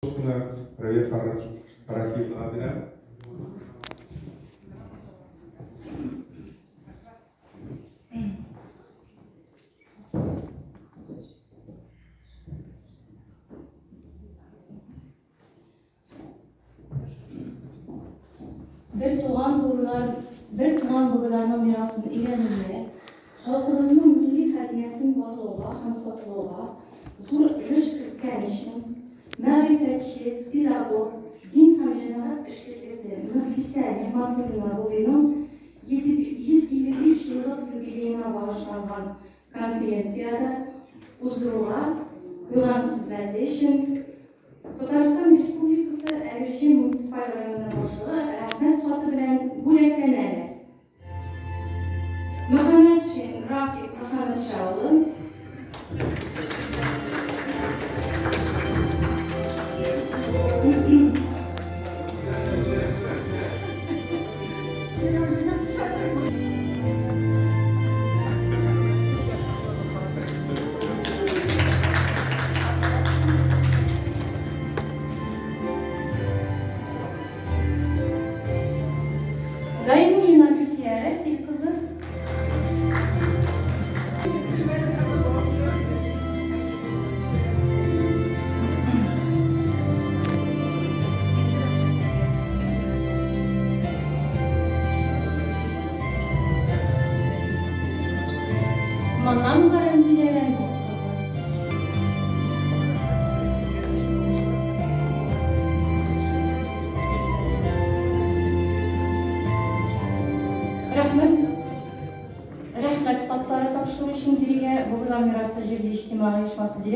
Равия Фарахиевнага бирәм. Бер туган бабайлар, бер туган бабайларның мирасын өйрәнүгә, халкыбызның милли хәзинәсен барлауга һәм саклауга зур өлеш керткән өчен мәгърифәтче, педагог, дин һәм җәмәгать эшлеклесе Мөхлисә Нигъмәтуллина Бубиның 155 еллык юбилеена багышланган конференциядә уздыруга куйган хезмәте өчен Татарстан Республикасы Әгерҗе муниципаль районы башлыгы Рәхмәт хаты белән бүләкләнәләр. Мөхәммәтшин Рафик Мөхәммәтша улы. Гайнуллина Гөлфия Рәсил кызы. Маннанова Рәмзилә Рәмзил кызы. Рәхмәт Рәхмәт хатлары тапшыру өчен бирегә Бабайлар мирасы җирле иҗтимагый оешмасы директоры.